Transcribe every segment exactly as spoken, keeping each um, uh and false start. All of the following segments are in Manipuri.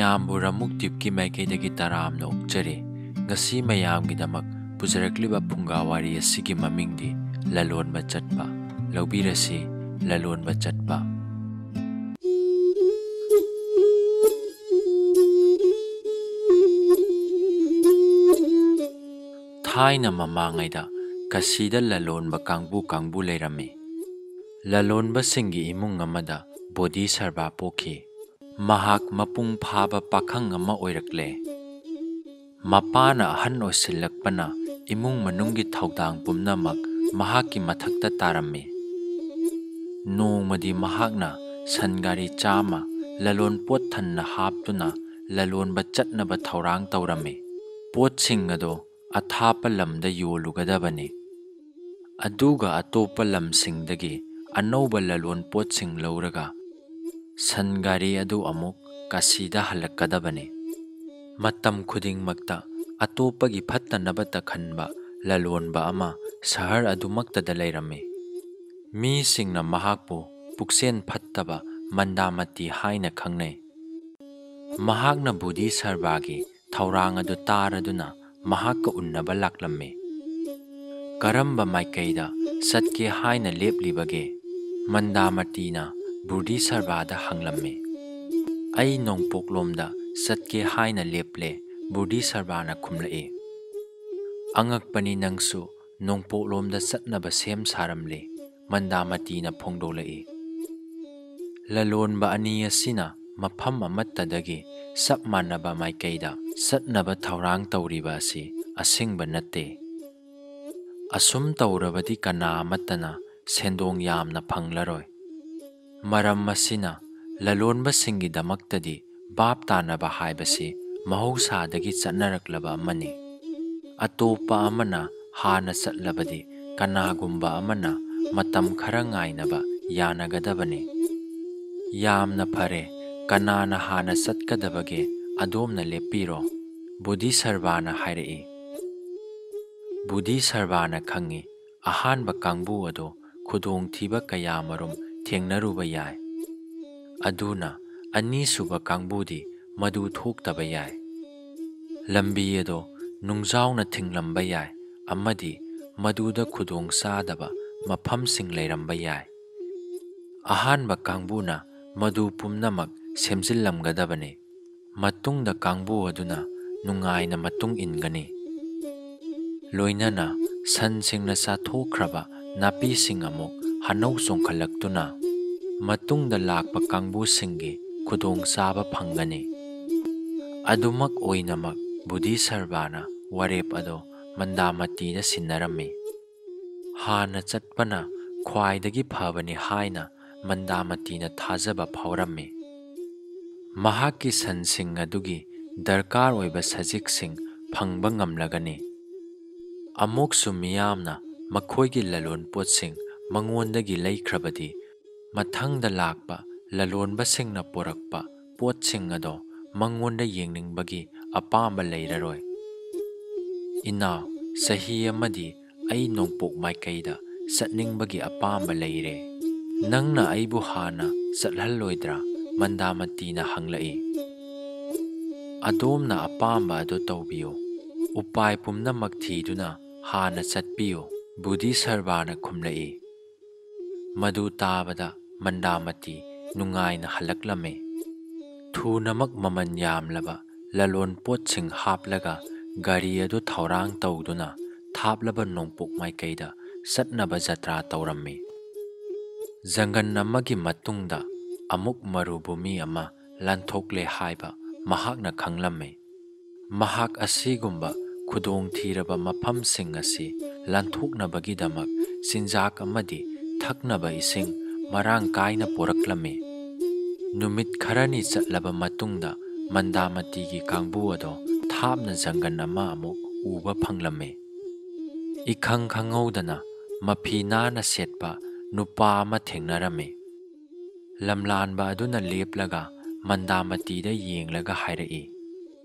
ꯃꯌꯥꯝꯕꯨ ꯔꯃꯨꯛ ꯗꯤꯞꯀꯤ ꯃꯥꯏꯀꯩꯗꯒꯤ ꯇꯔꯥꯝꯅ ꯑꯣꯛꯆꯔꯤ꯫ ꯉꯁꯤ ꯃꯌꯥꯝꯒꯤꯗꯃꯛ ꯄꯨꯖꯔꯛꯂꯤꯕ ꯐꯨꯡꯒꯥ ꯋꯥꯔꯤ ꯑꯁꯤꯒꯤ ꯃꯃꯤꯡꯗꯤ ꯂꯂꯣꯟꯕ ꯆꯠꯄ꯫ ꯂꯧꯕꯤꯔꯁꯤ, ꯂꯂꯣꯟꯕ ꯆꯠꯄ꯫ ꯊꯥꯏꯅ ꯃꯃꯥꯡꯉꯩꯗ ꯀꯁꯤꯗ ꯂꯂꯣꯟꯕ ꯀꯥꯡꯕꯨ ꯀꯥꯡꯕꯨ ꯂꯩꯔꯝꯃꯤ꯫ ꯂꯂꯣꯟꯕꯁꯤꯡꯒꯤ ꯏꯃꯨꯡ ꯑꯃꯗ ꯕꯣꯙꯤꯁꯔꯚ ꯄꯣꯛꯈꯤ꯫ ꯃꯍꯥꯛ ꯃꯄꯨꯡ ꯐꯥꯕ ꯄꯥꯈꯪ ꯑꯃ ꯑꯣꯏꯔꯛꯂꯦ꯫ ꯃꯄꯥꯅ ꯑꯍꯟ ꯑꯣꯏꯁꯤꯜꯂꯛꯄꯅ ꯏꯃꯨꯡ ꯃꯅꯨꯡꯒꯤ ꯊꯧꯗꯥꯡ ꯄꯨꯝꯅꯃꯛ ꯃꯍꯥꯛꯀꯤ ꯃꯊꯛꯇ ꯇꯥꯔꯝꯃꯤ꯫ ꯅꯣꯡꯃꯗꯤ ꯃꯍꯥꯛꯅ ꯁꯟ ꯒꯥꯔꯤ ꯆꯥꯝꯃ ꯂꯂꯣꯟ ꯄꯣꯠ ꯊꯟꯅ ꯍꯥꯞꯇꯨꯅ ꯂꯂꯣꯟꯕ ꯆꯠꯅꯕ ꯊꯧꯔꯥꯡ ꯇꯧꯔꯝꯃꯤ꯫ ꯄꯣꯠꯁꯤꯡ ꯑꯗꯨ ꯑꯊꯥꯞꯄ ꯂꯝꯗ ꯌꯣꯜꯂꯨꯒꯗꯕꯅꯤ꯫ ꯑꯗꯨꯒ ꯑꯇꯣꯞꯄ ꯂꯝꯁꯤꯡꯗꯒꯤ ꯑꯅꯧꯕ ꯂꯂꯣꯟ ꯄꯣꯠꯁꯤꯡ ꯂꯧꯔꯒ ꯁꯟ ꯒꯥꯔꯤ ꯑꯗꯨ ꯑꯃꯨꯛ ꯀꯥꯁꯤꯗ ꯍꯜꯂꯛꯀꯗꯕꯅꯤ꯫ ꯃꯇꯝ ꯈꯨꯗꯤꯡꯃꯛꯇ ꯑꯇꯣꯞꯄꯒꯤ ꯐꯠꯇꯅꯕꯇ ꯈꯟꯕ ꯂꯂꯣꯟꯕ ꯑꯃ ꯁꯍꯔ ꯑꯗꯨꯃꯛꯇꯗ ꯂꯩꯔꯝꯃꯤ꯫ ꯃꯤꯁꯤꯡꯅ ꯃꯍꯥꯛꯄꯨ ꯄꯨꯛꯆꯦꯜ ꯐꯠꯇꯕ ꯃꯟꯗꯥꯃꯇꯤ ꯍꯥꯏꯅ ꯈꯪꯅꯩ꯫ ꯃꯍꯥꯛꯅ ꯕꯣꯙꯤꯁꯔꯚꯒꯤ ꯊꯧꯔꯥꯡ ꯑꯗꯨ ꯇꯥꯔꯗꯨꯅ ꯃꯍꯥꯛꯀ ꯎꯟꯅꯕ ꯂꯥꯛꯂꯝꯃꯤ꯫ "ꯀꯔꯝꯕ ꯃꯥꯏꯀꯩꯗ ꯆꯠꯀꯦ ꯍꯥꯏꯅ ꯂꯦꯞꯂꯤꯕꯒꯦ?" ꯃꯟꯗꯥꯃꯇꯤꯅ ꯕꯣꯙꯤꯁꯔꯚꯗ ꯍꯪꯂꯝꯃꯤ꯫ "ꯑꯩ ꯅꯣꯡꯄꯣꯛꯂꯣꯝꯗ ꯆꯠꯀꯦ ꯍꯥꯏꯅ ꯂꯦꯞꯂꯦ," ꯕꯣꯙꯤꯁꯔꯚꯅ ꯈꯨꯝꯂꯛꯏ꯫ "ꯑꯉꯛꯄꯅꯤ, ꯅꯪꯁꯨ ꯅꯣꯡꯄꯣꯛꯂꯣꯝꯗ ꯆꯠꯅꯕ ꯁꯦꯝ ꯁꯥꯔꯝꯂꯦ," ꯃꯟꯗꯥꯃꯇꯤꯅ ꯐꯣꯡꯗꯣꯛꯂꯛꯏ꯫ ꯂꯂꯣꯟꯕ ꯑꯅꯤ ꯑꯁꯤꯅ ꯃꯐꯝ ꯑꯃꯠꯇꯗꯒꯤ ꯆꯞ ꯃꯥꯟꯅꯕ ꯃꯥꯏꯀꯩꯗ ꯆꯠꯅꯕ ꯊꯧꯔꯥꯡ ꯇꯧꯔꯤꯕ ꯑꯁꯤ ꯑꯁꯦꯡꯕ ꯅꯠꯇꯦ꯫ ꯑꯁꯨꯝ ꯇꯧꯔꯕꯗꯤ ꯀꯅꯥ ꯑꯃꯠꯇꯅ ꯁꯦꯟꯗꯣꯡ ꯌꯥꯝꯅ ꯐꯪꯂꯔꯣꯏ꯫ ꯃꯔꯝ ꯑꯁꯤꯅ ꯂꯂꯣꯟꯕꯁꯤꯡꯒꯤꯗꯃꯛꯇꯗꯤ ꯚꯥꯞ ꯇꯥꯅꯕ ꯍꯥꯏꯕꯁꯤ ꯃꯍꯧꯁꯥꯗꯒꯤ ꯆꯠꯅꯔꯛꯂꯕ ꯑꯃꯅꯤ꯫ ꯑꯇꯣꯞꯄ ꯑꯃꯅ ꯍꯥꯟꯅ ꯆꯠꯂꯕꯗꯤ ꯀꯅꯥꯒꯨꯝꯕ ꯑꯃꯅ ꯃꯇꯝ ꯈꯔ ꯉꯥꯏꯅꯕ ꯌꯥꯅꯒꯗꯕꯅꯤ꯫ "ꯌꯥꯝꯅ ꯐꯔꯦ, ꯀꯅꯥꯅ ꯍꯥꯟꯅ ꯆꯠꯀꯗꯕꯒꯦ, ꯑꯗꯣꯝꯅ ꯂꯦꯞꯄꯤꯔꯣ," ꯕꯣꯙꯤꯁꯔꯚꯅ ꯍꯥꯏꯔꯛꯏ꯫ ꯕꯣꯙꯤꯁꯔꯚꯅ ꯈꯪꯏ, ꯑꯍꯥꯟꯕ ꯀꯥꯡꯕꯨ ꯑꯗꯨ ꯈꯨꯗꯣꯡꯊꯤꯕ ꯀꯌꯥꯃꯔꯨꯝ ꯊꯦꯡꯅꯔꯨꯕ ꯌꯥꯏ꯫ ꯑꯗꯨꯅ ꯑꯅꯤꯁꯨꯕ ꯀꯥꯡꯕꯨꯗꯤ ꯃꯗꯨ ꯊꯣꯛꯇꯕ ꯌꯥꯏ꯫ ꯂꯝꯕꯤ ꯑꯗꯣ ꯅꯨꯡꯖꯥꯎꯅ ꯊꯤꯡꯂꯝꯕ ꯌꯥꯏ ꯑꯃꯗꯤ ꯃꯗꯨꯗ ꯈꯨꯗꯣꯡ ꯆꯥꯗꯕ ꯃꯐꯝꯁꯤꯡ ꯂꯩꯔꯝꯕ ꯌꯥꯏ꯫ ꯑꯍꯥꯟꯕ ꯀꯥꯡꯕꯨꯅ ꯃꯗꯨ ꯄꯨꯝꯅꯃꯛ ꯁꯦꯝꯖꯤꯜꯂꯝꯒꯗꯕꯅꯤ꯫ ꯃꯇꯨꯡꯗ ꯀꯥꯡꯕꯨ ꯑꯗꯨꯅ ꯅꯨꯡꯉꯥꯏꯅ ꯃꯇꯨꯡ ꯏꯟꯒꯅꯤ꯫ ꯂꯣꯏꯅꯅ ꯁꯟꯁꯤꯡꯅ ꯆꯥꯊꯣꯛꯈ꯭ꯔꯕ ꯅꯥꯄꯤꯁꯤꯡ ꯑꯃꯨꯛ ꯍꯅꯧ ꯆꯣꯡꯈꯠꯂꯛꯇꯨꯅ ꯃꯇꯨꯡꯗ ꯂꯥꯛꯄ ꯀꯥꯡꯕꯨꯁꯤꯡꯒꯤ ꯈꯨꯗꯣꯡꯆꯥꯕ ꯐꯪꯒꯅꯤ꯫ ꯑꯗꯨꯃꯛ ꯑꯣꯏꯅꯃꯛ ꯕꯨꯙꯤ ꯁꯔꯕꯥꯅ ꯋꯥꯔꯦꯞ ꯑꯗꯣ ꯃꯟꯗꯥꯃꯇꯤꯗ ꯁꯤꯟꯅꯔꯝꯃꯤ꯫ ꯍꯥꯟꯅ ꯆꯠꯄꯅ ꯈ꯭ꯋꯥꯏꯗꯒꯤ ꯐꯕꯅꯤ ꯍꯥꯏꯅ ꯃꯟꯗꯥꯃꯇꯤꯅ ꯊꯥꯖꯕ ꯐꯥꯎꯔꯝꯃꯤ꯫ ꯃꯍꯥꯛꯀꯤ ꯁꯟꯁꯤꯡ ꯑꯗꯨꯒꯤ ꯗꯔꯀꯥꯔ ꯑꯣꯏꯕ ꯁꯖꯤꯛꯁꯤꯡ ꯐꯪꯕ ꯉꯝꯂꯒꯅꯤ꯫ ꯑꯃꯨꯛꯁꯨ ꯃꯤꯌꯥꯝꯅ ꯃꯈꯣꯏꯒꯤ ꯂꯂꯣꯟꯄꯣꯠꯁꯤꯡ ꯃꯉꯣꯟꯗꯒꯤ ꯂꯩꯈ꯭ꯔꯕꯗꯤ, ꯃꯊꯪꯗ ꯂꯥꯛꯄ ꯂꯂꯣꯟꯕꯁꯤꯡꯅ ꯄꯨꯔꯛꯄ ꯄꯣꯠꯁꯤꯡ ꯑꯗꯣ ꯃꯉꯣꯟꯗ ꯌꯦꯡꯅꯤꯡꯕꯒꯤ ꯑꯄꯥꯝꯕ ꯂꯩꯔꯔꯣꯏ꯫ ꯏꯅꯥꯎ, ꯆꯍꯤ ꯑꯃꯗꯤ ꯑꯩ ꯅꯣꯡꯄꯣꯛ ꯃꯥꯏꯀꯩꯗ ꯆꯠꯅꯤꯡꯕꯒꯤ ꯑꯄꯥꯝꯕ ꯂꯩꯔꯦ꯫ ꯅꯪꯅ ꯑꯩꯕꯨ ꯍꯥꯟꯅ ꯆꯠꯍꯜꯂꯣꯏꯗ꯭ꯔꯥ? ꯃꯟꯗꯥꯃꯇꯤꯅ ꯍꯪꯂꯛꯏ꯫ ꯑꯗꯣꯝꯅ ꯑꯄꯥꯝꯕ ꯑꯗꯨ ꯇꯧꯕꯤꯌꯨ꯫ ꯎꯄꯥꯏ ꯄꯨꯝꯅꯃꯛ ꯊꯤꯗꯨꯅ ꯍꯥꯟꯅ ꯆꯠꯄꯤꯌꯨ, ꯕꯨꯙꯤ ꯁꯔꯕꯥꯅ ꯈꯨꯝꯂꯛꯏ꯫ ꯃꯗꯨ ꯇꯥꯕꯗ ꯃꯟꯗꯥꯃꯇꯤ ꯅꯨꯡꯉꯥꯏꯅ ꯍꯜꯂꯛꯂꯝꯃꯤ꯫ ꯊꯨꯅꯃꯛ ꯃꯃꯜ ꯌꯥꯝꯂꯕ ꯂꯂꯣꯟ ꯄꯣꯠꯁꯤꯡ ꯍꯥꯞꯂꯒ ꯒꯥꯔꯤ ꯑꯗꯨ ꯊꯧꯔꯥꯡ ꯇꯧꯗꯨꯅ ꯊꯥꯞꯂꯕ ꯅꯣꯡꯄꯣꯛ ꯃꯥꯏꯀꯩꯗ ꯆꯠꯅꯕ ꯖꯇ꯭ꯔꯥ ꯇꯧꯔꯝꯃꯤ꯫ ꯖꯪꯒꯟ ꯑꯃꯒꯤ ꯃꯇꯨꯡꯗ ꯑꯃꯨꯛ ꯃꯔꯨꯚꯨꯃꯤ ꯑꯃ ꯂꯥꯟꯊꯣꯛꯂꯦ ꯍꯥꯏꯕ ꯃꯍꯥꯛꯅ ꯈꯪꯂꯝꯃꯤ꯫ ꯃꯍꯥꯛ ꯑꯁꯤꯒꯨꯝꯕ ꯈꯨꯗꯣꯡꯊꯤꯔꯕ ꯃꯐꯝꯁꯤꯡ ꯑꯁꯤ ꯂꯥꯟꯊꯣꯛꯅꯕꯒꯤꯗꯃꯛ ꯆꯤꯟꯖꯥꯛ ꯑꯃꯗꯤ ꯊꯛꯅꯕ ꯏꯁꯤꯡ ꯃꯔꯥꯡ ꯀꯥꯏꯅ ꯄꯨꯔꯛꯂꯝꯃꯤ꯫ ꯅꯨꯃꯤꯠ ꯈꯔꯅꯤ ꯆꯠꯂꯕ ꯃꯇꯨꯡꯗ ꯃꯟꯗꯥꯃꯇꯤꯒꯤ ꯀꯥꯡꯕꯨ ꯑꯗꯣ ꯊꯥꯞꯅ ꯖꯪꯒꯟ ꯑꯃ ꯑꯃꯨꯛ ꯎꯕ ꯐꯪꯂꯝꯃꯤ꯫ ꯏꯈꯪ ꯈꯪꯍꯧꯗꯅ ꯃꯐꯤ ꯅꯥꯟꯅ ꯁꯦꯠꯄ ꯅꯨꯄꯥ ꯑꯃ ꯊꯦꯡꯅꯔꯝꯃꯤ꯫ ꯂꯝꯂꯥꯟꯕ ꯑꯗꯨꯅ ꯂꯦꯞꯂꯒ ꯃꯟꯗꯥꯃꯇꯤꯗ ꯌꯦꯡꯂꯒ ꯍꯥꯏꯔꯛꯏ,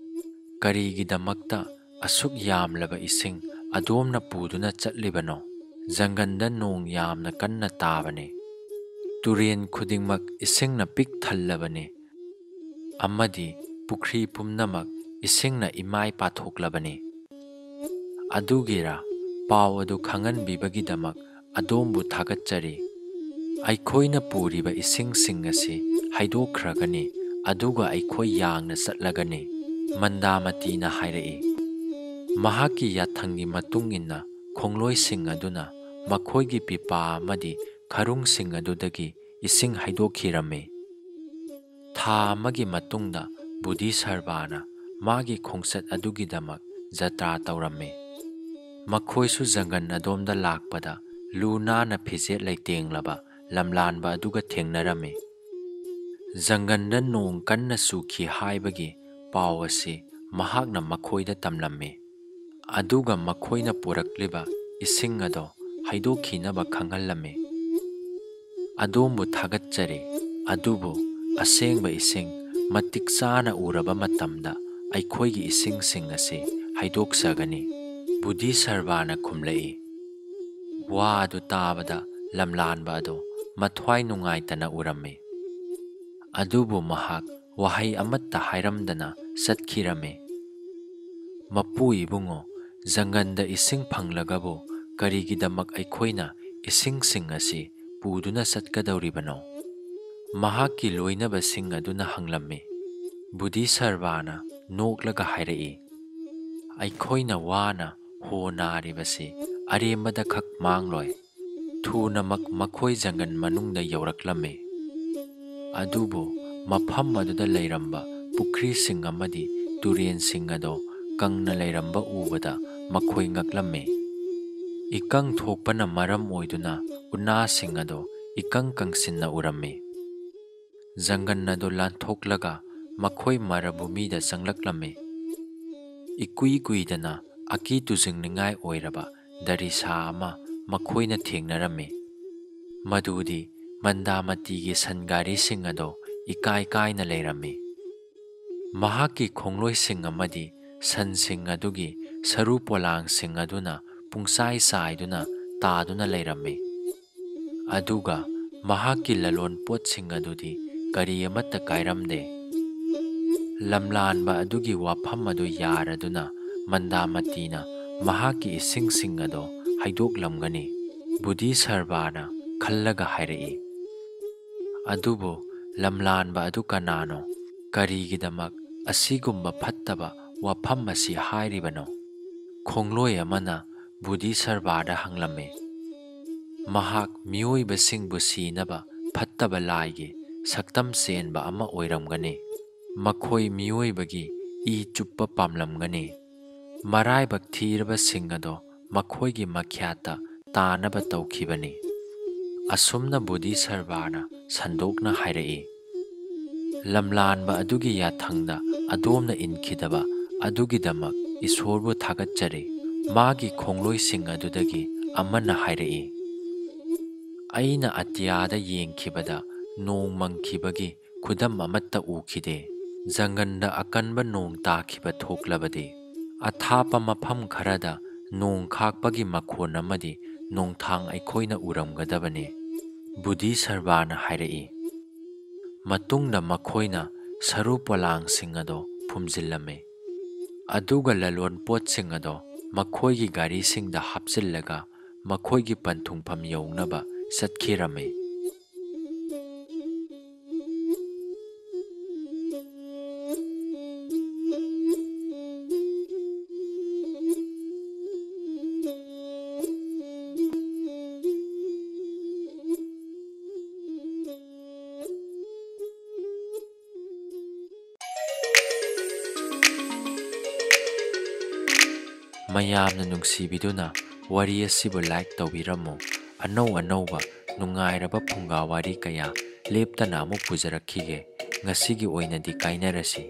"ꯀꯔꯤꯒꯤꯗꯃꯛꯇ ꯑꯁꯨꯛ ꯌꯥꯝꯂꯕ ꯏꯁꯤꯡ ꯑꯗꯣꯝꯅ ꯄꯨꯗꯨꯅ ꯆꯠꯂꯤꯕꯅꯣ? ꯖꯪꯒꯟꯗ ꯅꯣꯡ ꯌꯥꯝꯅ ꯀꯟꯅ ꯇꯥꯕꯅꯤ꯫ ꯇꯨꯔꯦꯟ ꯈꯨꯗꯤꯡꯃꯛ ꯏꯁꯤꯡꯅ ꯄꯤꯛ ꯊꯜꯂꯕꯅꯤ ꯑꯃꯗꯤ ꯄꯨꯈ꯭ꯔꯤ ꯄꯨꯝꯅꯃꯛ ꯏꯁꯤꯡꯅ ꯏꯃꯥꯏ ꯄꯥꯊꯣꯛꯂꯕꯅꯤ꯫ ꯑꯗꯨꯒꯤꯔꯥ? ꯄꯥꯎ ꯑꯗꯨ ꯈꯪꯍꯟꯕꯤꯕꯒꯤꯗꯃꯛ ꯑꯗꯣꯝꯕꯨ ꯊꯥꯒꯠꯆꯔꯤ꯫ ꯑꯩꯈꯣꯏꯅ ꯄꯨꯔꯤꯕ ꯏꯁꯤꯡꯁꯤꯡ ꯑꯁꯤ ꯍꯩꯗꯣꯛꯈ꯭ꯔꯒꯅꯤ, ꯑꯗꯨꯒ ꯑꯩꯈꯣꯏ ꯌꯥꯡꯅ ꯆꯠꯂꯒꯅꯤ, ꯃꯟꯗꯥꯃꯇꯤꯅ ꯍꯥꯏꯔꯛꯏ꯫ ꯃꯍꯥꯛꯀꯤ ꯌꯥꯊꯪꯒꯤ ꯃꯇꯨꯡ ꯏꯟꯅ, ꯈꯣꯡꯂꯣꯏꯁꯤꯡ ꯑꯗꯨꯅ ꯃꯈꯣꯏꯒꯤ ꯄꯤꯄꯥ ꯑꯃꯗꯤ ꯈꯔꯨꯡꯁꯤꯡ ꯑꯗꯨꯗꯒꯤ ꯏꯁꯤꯡ ꯍꯩꯗꯣꯛꯈꯤꯔꯝꯃꯤ꯫ ꯊꯥ ꯑꯃꯒꯤ ꯃꯇꯨꯡꯗ ꯕꯨꯙꯤꯁꯔꯚꯥꯅ ꯃꯥꯒꯤ ꯈꯣꯡꯆꯠ ꯑꯗꯨꯒꯤꯗꯃꯛ ꯖꯇ꯭ꯔꯥ ꯇꯧꯔꯝꯃꯤ꯫ ꯃꯈꯣꯏꯁꯨ ꯖꯪꯒꯟ ꯑꯗꯣꯝꯗ ꯂꯥꯛꯄꯗ ꯂꯨ ꯅꯥꯟꯅ ꯐꯤꯖꯦꯠ ꯂꯩꯇꯦꯡꯂꯕ ꯂꯝꯂꯥꯟꯕ ꯑꯗꯨꯒ ꯊꯦꯡꯅꯔꯝꯃꯤ꯫ ꯖꯪꯒꯟꯗ ꯅꯣꯡ ꯀꯟꯅ ꯆꯨꯈꯤ ꯍꯥꯏꯕꯒꯤ ꯄꯥꯎ ꯑꯁꯤ ꯃꯍꯥꯛꯅ ꯃꯈꯣꯏꯗ ꯇꯝꯂꯝꯃꯤ꯫ ꯑꯗꯨꯒ ꯃꯈꯣꯏꯅ ꯄꯨꯔꯛꯂꯤꯕ ꯏꯁꯤꯡ ꯑꯗꯣ ꯍꯩꯗꯣꯛꯈꯤꯅꯕ ꯈꯪꯍꯜꯂꯝꯃꯤ꯫ ꯑꯗꯣꯝꯕꯨ ꯊꯥꯒꯠꯆꯔꯤ, ꯑꯗꯨꯕꯨ ꯑꯁꯦꯡꯕ ꯏꯁꯤꯡ ꯃꯇꯤꯛ ꯆꯥꯅ ꯎꯔꯕ ꯃꯇꯝꯗ ꯑꯩꯈꯣꯏꯒꯤ ꯏꯁꯤꯡꯁꯤꯡ ꯑꯁꯤ ꯍꯩꯗꯣꯛꯆꯒꯅꯤ, ꯕꯨꯙꯤꯁꯔꯚꯥꯅ ꯈꯨꯝꯂꯛꯏ꯫ ꯋꯥ ꯑꯗꯨ ꯇꯥꯕꯗ ꯂꯝꯂꯥꯟꯕ ꯑꯗꯨ ꯃꯊ꯭ꯋꯥꯏ ꯅꯨꯡꯉꯥꯏꯇꯅ ꯎꯔꯝꯃꯤ꯫ ꯑꯗꯨꯕꯨ ꯃꯍꯥꯛ ꯋꯥꯍꯩ ꯑꯃꯠꯇ ꯍꯥꯏꯔꯝꯗꯅ ꯆꯠꯈꯤꯔꯝꯃꯤ꯫ ꯃꯄꯨ ꯏꯕꯨꯡꯉꯣ, ꯖꯪꯒꯟꯗ ꯏꯁꯤꯡ ꯐꯪꯂꯒꯕꯨ ꯀꯔꯤꯒꯤꯗꯃꯛ ꯑꯩꯈꯣꯏꯅ ꯏꯁꯤꯡꯁꯤꯡ ꯑꯁꯤ ꯄꯨꯗꯨꯅ ꯆꯠꯀꯗꯧꯔꯤꯕꯅꯣ? ꯃꯍꯥꯛꯀꯤ ꯂꯣꯏꯅꯕꯁꯤꯡ ꯑꯗꯨꯅ ꯍꯪꯂꯝꯃꯤ꯫ ꯕꯨꯙꯤꯁꯔꯚꯥꯅ ꯅꯣꯛꯂꯒ ꯍꯥꯏꯔꯛꯏ, "ꯑꯩꯈꯣꯏꯅ ꯋꯥꯅ ꯍꯣ ꯅꯥꯔꯤꯕꯁꯤ ꯑꯔꯦꯝꯕꯗ ꯈꯛ ꯃꯥꯡꯂꯣꯏ꯫ ꯊꯨꯅꯃꯛ ꯃꯈꯣꯏ ꯖꯪꯒꯟ ꯃꯅꯨꯡꯗ ꯌꯧꯔꯛꯂꯝꯃꯤ꯫ ꯑꯗꯨꯕꯨ ꯃꯐꯝ ꯑꯗꯨꯗ ꯂꯩꯔꯝꯕ ꯄꯨꯈ꯭ꯔꯤꯁꯤꯡ ꯑꯃꯗꯤ ꯇꯨꯔꯦꯟꯁꯤꯡ ꯑꯗꯣ ꯀꯪꯅ ꯂꯩꯔꯝꯕ ꯎꯕꯗ ꯃꯈꯣꯏ ꯉꯛꯂꯝꯃꯤ꯫ ꯏꯀꯪ ꯊꯣꯛꯄꯅ ꯃꯔꯝ ꯑꯣꯏꯗꯨꯅ ꯎꯅꯥꯁꯤꯡ ꯑꯗꯣ ꯏꯀꯪ ꯀꯪꯁꯤꯟꯅ ꯎꯔꯝꯃꯤ꯫ ꯖꯪꯒꯟ ꯑꯗꯨ ꯂꯥꯟꯊꯣꯛꯂꯒ ꯃꯈꯣꯏ ꯃꯔꯚꯨꯃꯤꯗ ꯆꯪꯂꯛꯂꯝꯃꯤ꯫ ꯏꯀꯨꯏ ꯀꯨꯏꯗꯅ ꯑꯀꯤ ꯇꯨꯖꯨꯡꯅꯤꯡꯉꯥꯏ ꯑꯣꯏꯔꯕ ꯗꯔꯤꯁꯥ ꯑꯃ ꯃꯈꯣꯏꯅ ꯊꯦꯡꯅꯔꯝꯃꯤ, ꯃꯗꯨꯗꯤ ꯃꯟꯗꯥꯃꯇꯤꯒꯤ ꯁꯟ ꯒꯥꯔꯤꯁꯤꯡ ꯑꯗꯨ ꯏꯀꯥꯏ ꯀꯥꯏꯅ ꯂꯩꯔꯝꯃꯤ꯫ ꯃꯍꯥꯛꯀꯤ ꯈꯣꯡꯂꯣꯏꯁꯤꯡ ꯑꯃꯗꯤ ꯁꯟꯁꯤꯡ ꯑꯗꯨꯒꯤ ꯁꯔꯨ ꯄꯣꯂꯥꯡꯁꯤꯡ ꯑꯗꯨꯅ ꯄꯨꯡꯆꯥꯏ ꯆꯥꯏꯗꯨꯅ ꯇꯥꯗꯨꯅ ꯂꯩꯔꯝꯃꯤ꯫ ꯑꯗꯨꯒ ꯃꯍꯥꯛꯀꯤ ꯂꯂꯣꯟ ꯄꯣꯠꯁꯤꯡ ꯑꯗꯨꯗꯤ ꯀꯔꯤ ꯑꯃꯠꯇ ꯀꯥꯏꯔꯝꯗꯦ꯫ ꯂꯝꯂꯥꯟꯕ ꯑꯗꯨꯒꯤ ꯋꯥꯐꯝ ꯑꯗꯨ ꯌꯥꯔꯗꯨꯅ ꯃꯟꯗꯥꯃꯇꯤꯅ ꯃꯍꯥꯛꯀꯤ ꯏꯁꯤꯡꯁꯤꯡ ꯑꯗꯨ ꯍꯩꯗꯣꯛꯂꯝꯒꯅꯤ, ꯕꯨꯙꯤꯁꯔꯚꯥꯅ ꯈꯜꯂꯒ ꯍꯥꯏꯔꯛꯏ꯫ ꯑꯗꯨꯕꯨ ꯂꯝꯂꯥꯟꯕ ꯑꯗꯨ ꯀꯅꯥꯅꯣ? ꯀꯔꯤꯒꯤꯗꯃꯛ ꯑꯁꯤꯒꯨꯝꯕ ꯐꯠꯇꯕ ꯋꯥꯐꯝ ꯑꯁꯤ ꯍꯥꯏꯔꯤꯕꯅꯣ? ꯈꯣꯡꯂꯣꯏ ꯑꯃꯅ ꯕꯨꯙꯤꯁꯔꯚꯥꯗ ꯍꯪꯂꯝꯃꯤ꯫ ꯃꯍꯥꯛ ꯃꯤꯑꯣꯏꯕꯁꯤꯡꯕꯨ ꯁꯤꯅꯕ ꯐꯠꯇꯕ ꯂꯥꯏꯒꯤ ꯁꯛꯇꯝ ꯆꯦꯟꯕ ꯑꯃ ꯑꯣꯏꯔꯝꯒꯅꯤ꯫ ꯃꯈꯣꯏ ꯃꯤꯑꯣꯏꯕꯒꯤ ꯏ ꯆꯨꯞꯄ ꯄꯥꯝꯂꯝꯒꯅꯤ꯫ ꯃꯔꯥꯏꯕꯛ ꯊꯤꯔꯕꯁꯤꯡ ꯑꯗꯣ ꯃꯈꯣꯏꯒꯤ ꯃꯈ꯭ꯌꯥꯠꯇ ꯇꯥꯅꯕ ꯇꯧꯈꯤꯕꯅꯤ꯫ ꯑꯁꯨꯝꯅ ꯕꯨꯙꯤꯁꯔꯚꯥꯅ ꯁꯟꯗꯣꯛꯅ ꯍꯥꯏꯔꯛꯏ, ꯂꯝꯂꯥꯟꯕ ꯑꯗꯨꯒꯤ ꯌꯥꯊꯪꯗ ꯑꯗꯣꯝꯅ ꯏꯟꯈꯤꯗꯕ ꯑꯗꯨꯒꯤꯗꯃꯛ ꯏꯁꯣꯔꯕꯨ ꯊꯥꯒꯠꯆꯔꯤ꯫ ꯃꯥꯒꯤ ꯈꯣꯡꯂꯣꯏꯁꯤꯡ ꯑꯗꯨꯗꯒꯤ ꯑꯃꯅ ꯍꯥꯏꯔꯛꯏ, ꯑꯩꯅ ꯑꯇꯤꯌꯥꯗ ꯌꯦꯡꯈꯤꯕꯗ ꯅꯣꯡ ꯃꯪꯈꯤꯕꯒꯤ ꯈꯨꯗꯝ ꯑꯃꯠꯇ ꯎꯈꯤꯗꯦ꯫ ꯖꯪꯒꯟꯗ ꯑꯀꯟꯕ ꯅꯣꯡ ꯇꯥꯈꯤꯕ ꯊꯣꯛꯂꯕꯗꯤ, ꯑꯊꯥꯞꯄ ꯃꯐꯝ ꯈꯔꯗ ꯅꯣꯡ ꯈꯥꯛꯄꯒꯤ ꯃꯈꯣꯟ ꯑꯃꯗꯤ ꯅꯣꯡꯊꯥꯡ ꯑꯩꯈꯣꯏꯅ ꯎꯔꯝꯒꯗꯕꯅꯤ꯫ ꯕꯨꯙꯤꯁꯔꯚꯥꯅ ꯍꯥꯏꯔꯛꯏ꯫ ꯃꯇꯨꯡꯗ ꯃꯈꯣꯏꯅ ꯁꯔꯨ ꯄꯣꯂꯥꯡꯁꯤꯡ ꯑꯗꯣ ꯐꯨꯝꯖꯤꯜꯂꯝꯃꯤ꯫ ꯑꯗꯨꯒ ꯂꯂꯣꯟ ꯄꯣꯠꯁꯤꯡ ꯑꯗꯣ ꯃꯈꯣꯏꯒꯤ ꯒꯥꯔꯤꯁꯤꯡꯗ ꯍꯥꯞꯆꯤꯜꯂꯒ ꯃꯈꯣꯏꯒꯤ ꯄꯟꯊꯨꯡꯐꯝ ꯌꯧꯅꯕ ꯆꯠꯈꯤꯔꯝꯃꯤ꯫ ꯃꯌꯥꯝꯅ ꯅꯨꯡꯁꯤꯕꯤꯗꯨꯅ ꯋꯥꯔꯤ ꯑꯁꯤꯕꯨ like ꯇꯧꯕꯤꯔꯝꯃꯨ꯫ ꯑꯅꯧ ꯑꯅꯧꯕ ꯅꯨꯡꯉꯥꯏꯔꯕ ꯐꯨꯡꯒꯥ ꯋꯥꯔꯤ ꯀꯌꯥ ꯂꯦꯞꯇꯅ ꯑꯃꯨꯛ ꯄꯨꯖꯔꯛꯈꯤꯒꯦ꯫ ꯉꯁꯤꯒꯤ ꯑꯣꯏꯅꯗꯤ ꯀꯥꯏꯅꯔꯁꯤ꯫